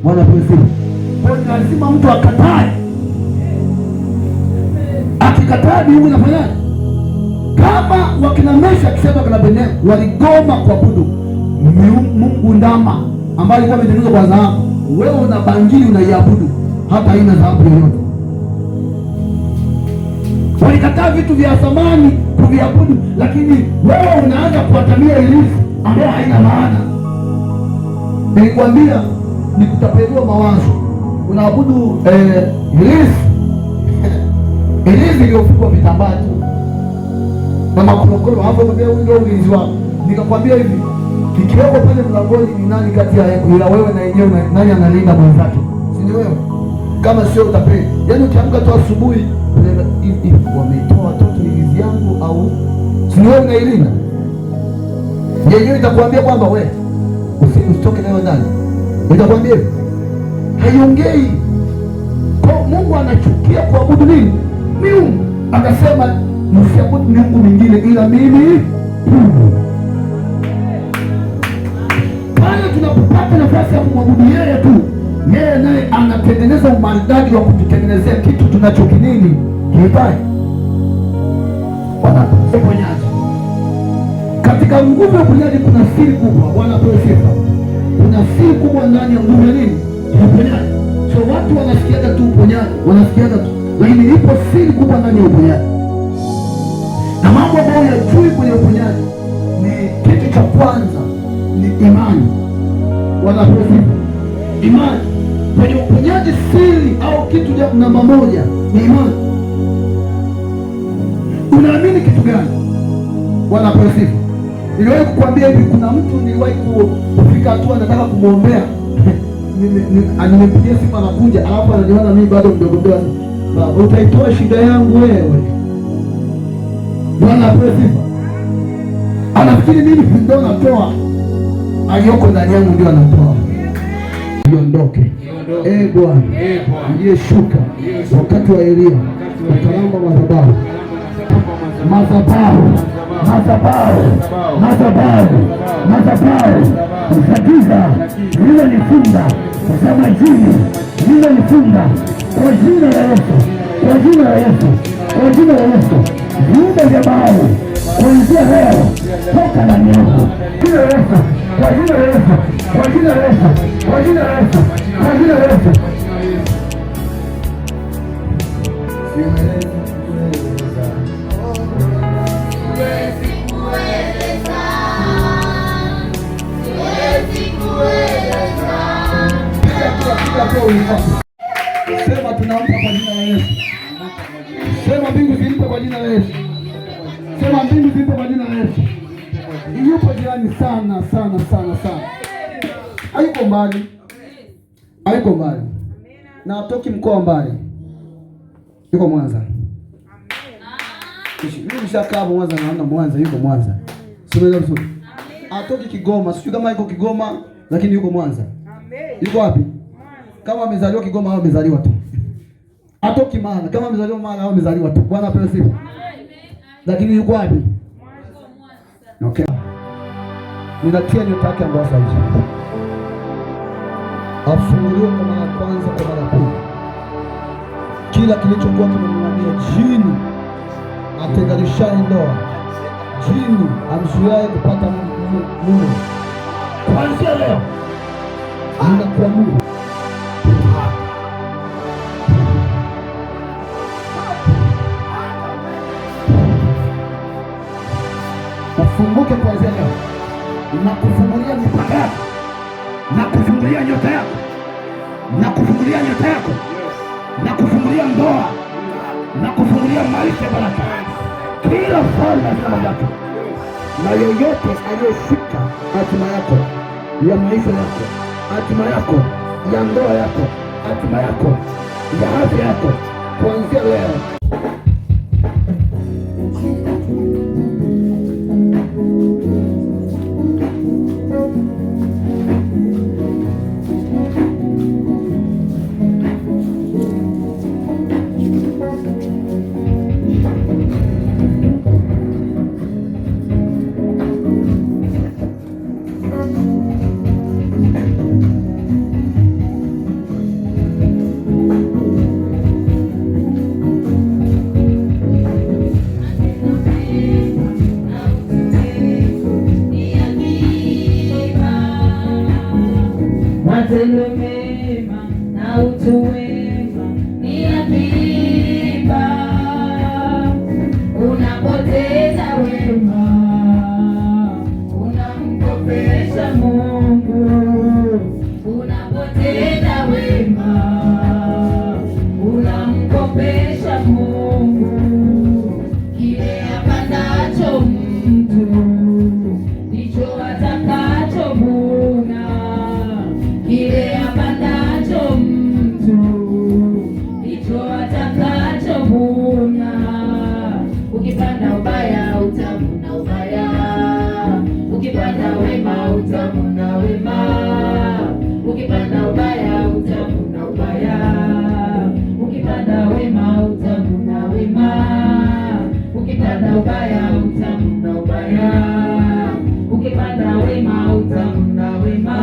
Bwana apewe sifa. Kwa hiyo lazima mtu akatae. Akikataa miungu inafanyaje? Kama wakina Mesha kisema kana Abednego waligoma kuabudu mungu ndama ambaye alikuwa ametengenezwa kwa dhahabu, wewe una bangili unaiabudu, hata haina dhahabu yoyote. Walikataa vitu vya thamani kuviabudu, lakini wewe unaanza kuatamia ilizi ambayo haina maana. Nilikwambia ni kutapeliwa mawazo. Unaabudu ilizi ilizi iliyofungwa vitambaa tu na makorokoro, hapo ndio huyu ndio ulinzi wako. Nikakwambia hivi, kikiweko pale mlangoni ni nani kati ya ila wewe na yenyewe, nani analinda mwenzake? Si ni wewe? Kama sio utapeli. Yaani ukiamka tu asubuhi wametoa watoto ilizi yangu au si ni wewe unailinda? Yenyewe itakwambia kwamba we usitoke nayo ndani. Itakwambia hivi. Haiongei. Kwa Mungu anachukia kuabudu nini? Miungu. Akasema msiabudu miungu mingine ila mimi tu. Pale tunapopata nafasi ya kumwabudu yeye tu, yeye naye anatengeneza umaridadi wa kututengenezea kitu tunachokinini kihitaji. Bwana uponyaji. Katika nguvu ya uponyaji kuna siri kubwa. Bwana apewe sifa. Kuna siri kubwa ndani ya nguvu ya nini? Ya uponyaji. So watu wanasikiaga tu uponyaji, wanasikiaga tu, lakini ipo siri kubwa ndani ya uponyaji. Na mambo ambayo yajui kwenye uponyaji ni kitu cha kwanza ni imani. Bwana apewe sifa. Imani kwenye uponyaji, siri au kitu cha namba moja ni imani. Unaamini kitu gani? Bwana apewe sifa. Niliwahi kukuambia hivi, kuna mtu niliwahi kufika hatua nataka kumwombea nimempigia simu anakuja, alafu ananiona mimi bado mdogo mdogo. Baba, utaitoa shida yangu wewe? Bwana apewe sifa. Anafikiri mimi ndio natoa, aliyoko ndani yangu ndio anatoa. Iondoke. Eh Bwana, uliyeshuka wakati wa Elia ukalamba madhabahu, madhabahu, madhabahu, madhabahu, madhabahu za giza lililonifunga, za majini lililonifunga, kwa jina la Yesu, kwa jina la Yesu, kwa jina la Yesu, viumbe vya Baali kuanzia leo toka ndani yangu. Jina la Yesu, kwa jina la Yesu, kwa jina la Yesu, kwa jina la Yesu, kwa jina la Yesu. Siwezi kueleza, siwezi kueleza. Sema tunampa kwa jina la Yesu. Sema mbingu zimpe kwa jina la Yesu. Sema mbingu zimpe kwa jina la Yesu. Yupo jirani sana sana sana sana, hayuko mbali, hayuko mbali na atoki mkoa mbali, yuko Mwanza. Mimi nishakaa hapo Mwanza, naona Mwanza, yuko Mwanza. Simeelewa vizuri? Atoki Kigoma, sijui kama yuko Kigoma, lakini yuko Mwanza. Yuko wapi? Kama amezaliwa Kigoma au amezaliwa tu. Atoki Mara, kama amezaliwa Mara au amezaliwa tu. Bwana apewe sifa. Lakini yuko wapi? Okay. Ninatia nyota yake ambayo sasa hivi afunguliwe kwa mara ya kwanza, kwa mara ya pili. Kila kilichokuwa kimemng'ania jini atenganishaye ndoa, jini amzuiaye kupata mume, kuanzia leo ninakuamuru ufunguke kuanzia leo, na kufungulia mipaka yako, na kufungulia nyota yako, na kufungulia nyota yako, na kufungulia ndoa, na kufungulia maisha baraka, kila falme na mamlaka, na yoyote aliyeshika hatima yako ya maisha yako, hatima yako ya ndoa yako, hatima yako ya afya yako, kuanzia leo. Matendo mema na utu wema ni akiba. Unapoteza wema, unamkopesha Mungu. Unapotenda wema, unamkopesha Mungu. Kile apandacho mtu ndicho atakachovuna. Kile apandacho mtu ndicho atakachovuna. Ukipanda ubaya utavuna ubaya, ukipanda wema utavuna wema. Ukipanda ubaya utavuna ubaya, ukipanda wema utavuna wema. Ukipanda ubaya utavuna ubaya, ukipanda wema utavuna wema.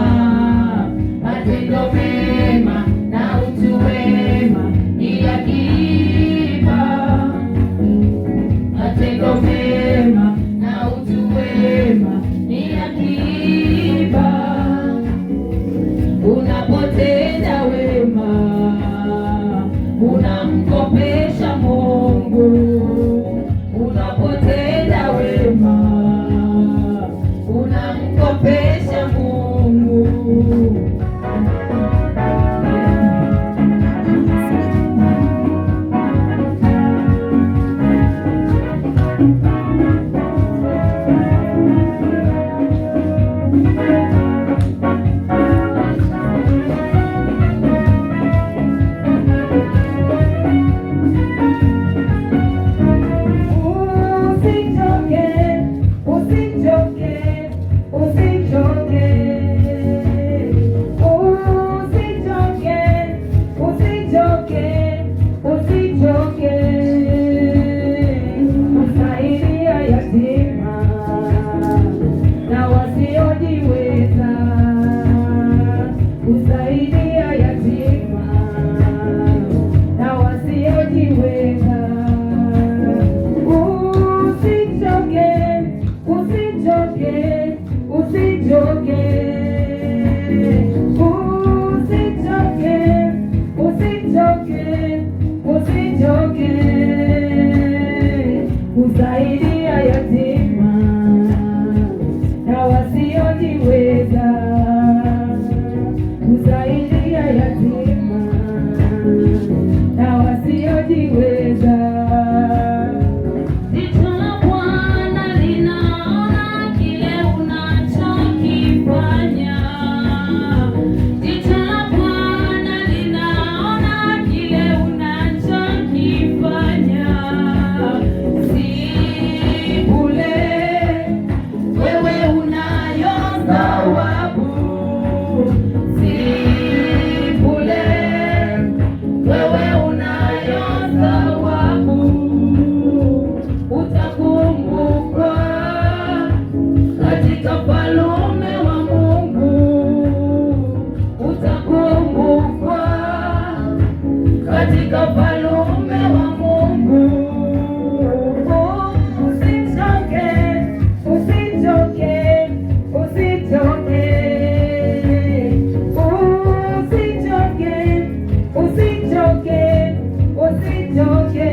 Matendo mema na utu wema ni akiba. Matendo mema na utu wema ni akiba. Unapotenda wema, unamkopesha Mungu. Unapotenda wema, unamkopesha Mungu. Usichoke, usichoke, usichoke. Usichoke, usichoke, usichoke. Kusaidia yatima na wasiojiweza. Kusaidia yatima na wasiojiweza. Usichoke, usichoke, usichoke. Usichoke, usichoke, usichoke. Kusaidia yatima na wasiojiweza. Kusaidia yatima na wasiojiweza. Jicho la Bwana linaona kile unachokifanya. Jicho la Bwana linaona kile unachokifanya. Si bure, wewe unayo thawabu. Si bure, wewe unayo thawabu. Utakumbukwa katika ufalume wa Mungu, utakumbukwa katika ufalume wa Mungu. Usichoke, usichoke, usichoke. Usichoke, usichoke, usichoke.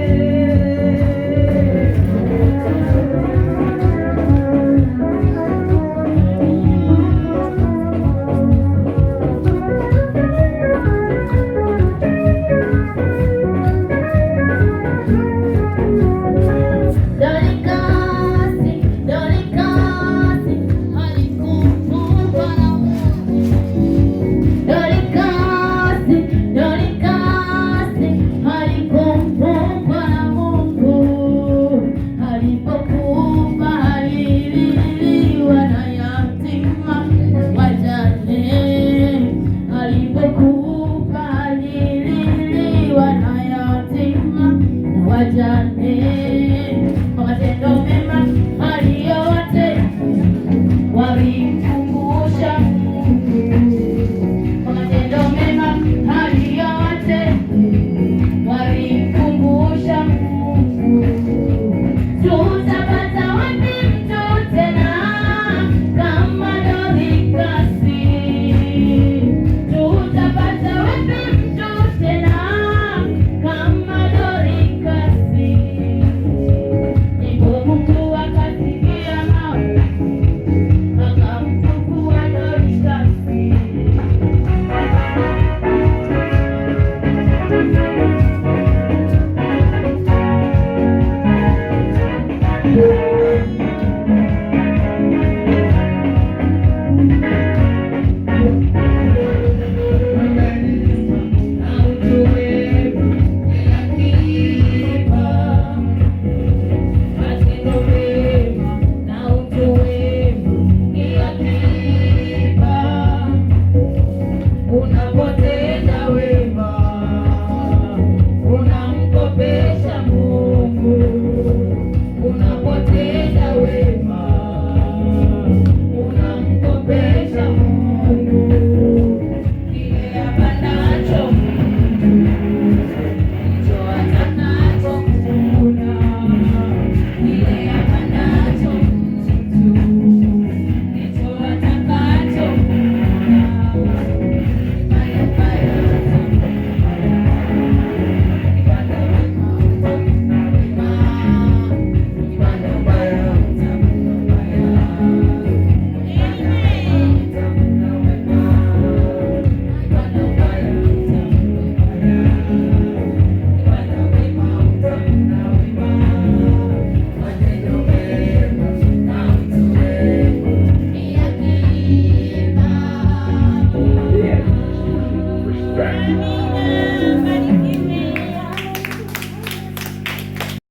Amina.